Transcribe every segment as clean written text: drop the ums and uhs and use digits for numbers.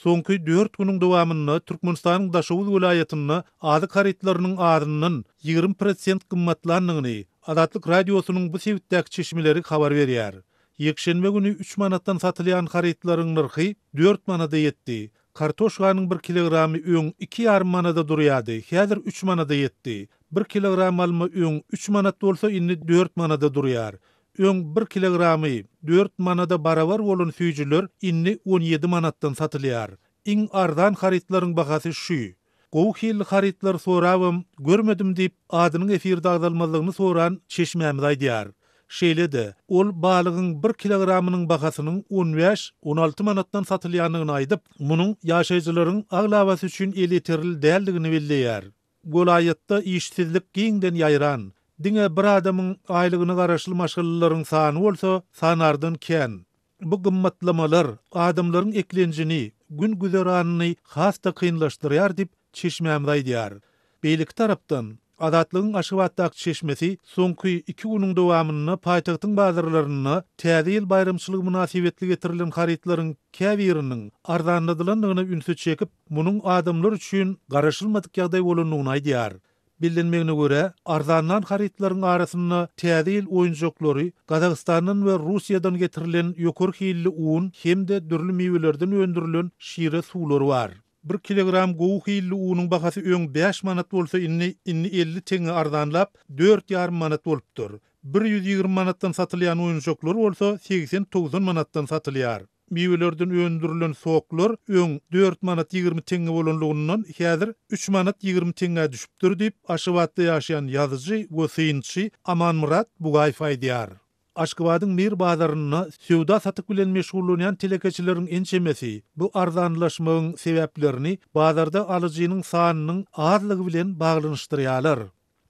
Soňky dört günüň dowamynda Türkmenistanyň Daşoguz welaýatynda azyk harytlarynyň azyndan 20 prosent gymmatlandygyny Azatlyk Radiosynyň bu sebitdäki çeşmeleri habar berýär. Ýekşenbe güni üç manatdan satylýan harytlaryň nyrhy dört manada ýetdi. Kartoşkanyň bir kilogramy öň iki ýarym manada durýardy, häzir üç manada ýetdi. Bir kilogram alma öň üç manat bolsa, indi dört manada durýar. Öň bir kilogramy dört manada barabar bolan süýjüler indi 17 manatdan satylýar. Iň arzan harytlaryň bahasy şu. Gowy hilli harytlary sorabam görmedim diýip, adynyň efirde agzalmazlygyny soran çeşmämiz aýdýar. Şeýle-de, ol balygyň bir kilogramynyň bahasynyň on bäş, 16 manatdan satylýandygyny aýdyp, munuň ýaşaýjylaryň aglabasy üçin elýeterli däldigini belleýär. Welaýatda işsizlik giňden ýaýran, diňe bir adamyň aýlygyna garaşly maşgalalaryň sany bolsa sanardan kän. Bu gymmatlamalar adamlaryň eklenjini, gün-güzeranyny has-da kynlaşdyrýar diýip, çeşmämiz aýdýar. Beýleki tarapdan, Azatlygyň Aşgabatdaky çeşmesi soňky iki günüň dowamynda paýtagtyň bazarlarynda Täze ýyl baýramçylygy mynasybetli getirilen harytlaryň käbiriniň arzanladylandygyna ünsi çekip, munuň adamlar üçin garaşylmadyk ýagdaý bolandygyny aýdýar. Bellenmegine görä, arzanlan harytlaryň arasynda Täze ýyl oýunjaklary, Gazagystandan we Russiýadan getirilen ýokary hilli un hem-de dürli miwelerden öndürilen şire suwlary bar. Bir kilogram gowy hilli unuň bahasy öň bäş manat bolsa indi indi 50 teňňe arzanlap, dört ýarym manat bolupdyr. 120 manatdan satylýan oýunjaklar bolsa 80-90 manatdan satylýar. Miwelerden öndürilen soklar öň dört manat 20 teňňe bolanlygyndan häzir üç manat 20 teňňä düşüpdir diýip, Aşgabatda ýaşaýan ýazyjy we synçy Amanmyrat Bugaýew aýdýar. Aşgabadyň Mir bazarynda söwda-satyk bilen meşgullanýan telekeçileriň ençemesi bu arzanlaşmagyň sebäplerini bazarda alyjynyň sanynyň azlygy bilen baglanyşdyrýarlar.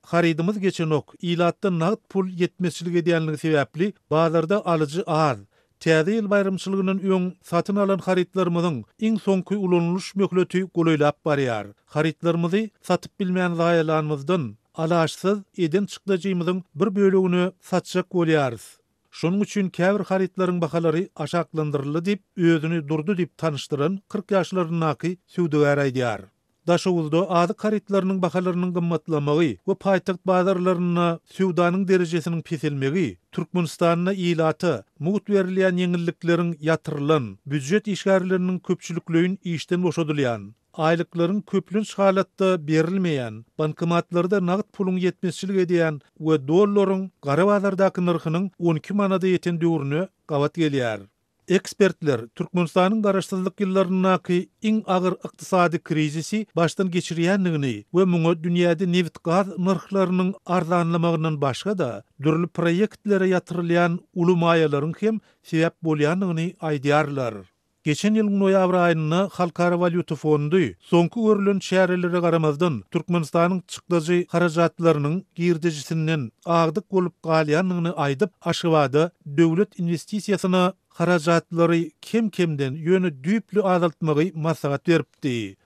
Harydymyz geçenok, ilatda nagt pul ýetmezçilik edýänligi sebäpli bazarda alyjy az. Täze ýyl baýramçylygyndan öň satyn alan harytlarymyzyň iň soňky ulanylyş möhleti golaýlap barýar. Harytlarymyzy satyp bilmän zaýalanymyzdan, alaçsyz eden çykdajymyzyň bir bölegini satjak bolýarys. Şonuň üçin käbir harytlaryň bahalary aşaklandyryldy diýip, özüni Durdy diýip tanyşdyran 40 ýaşlaryndaky söwdagär aýdýar. Daşoguzda azyk harytlarynyň bahalarynyň gymmatlamagy we paýtagt bazarlarynda söwdanyň derejesiniň peselmegi Türkmenistanda ilata mugt berilýän ýeňillikleriň ýatyrylan, býujet işgärleriniň köpçülikleýin işden boşadylýan, aýlyklaryň köplenç halatda berilmeýän, bankomatlarda nagt puluň ýetmezçilik edýän we dollaryň gara bazardaky nyrhynyň 12 manada ýeten döwrüne gabat gelýär. Ekspertler Türkmenistanyň garaşsyzlyk ýyllaryndaky iň agyr ykdysady krizisi başdan geçirýändigini we muňa dünýäde nebit-gaz nyrhlarynyň arzanlamagyndan başga-da, dürli proýektlere ýatyrylýan uly maýalaryň hem sebäp bolýandygyny aýdýarlar. Geçen ýylyň noýabr aýynda Halkara walýuta fondy soňky görlen çärelere garamazdan, Türkmenistanyň çykdajy harajatlarynyň girdejisinden agdyk bolup galýandygyny aýdyp, Aşgabada döwlet inwestisiýasyna harajatlary kem-kemden, ýöne düýpli azaltmagy maslahat beripdi.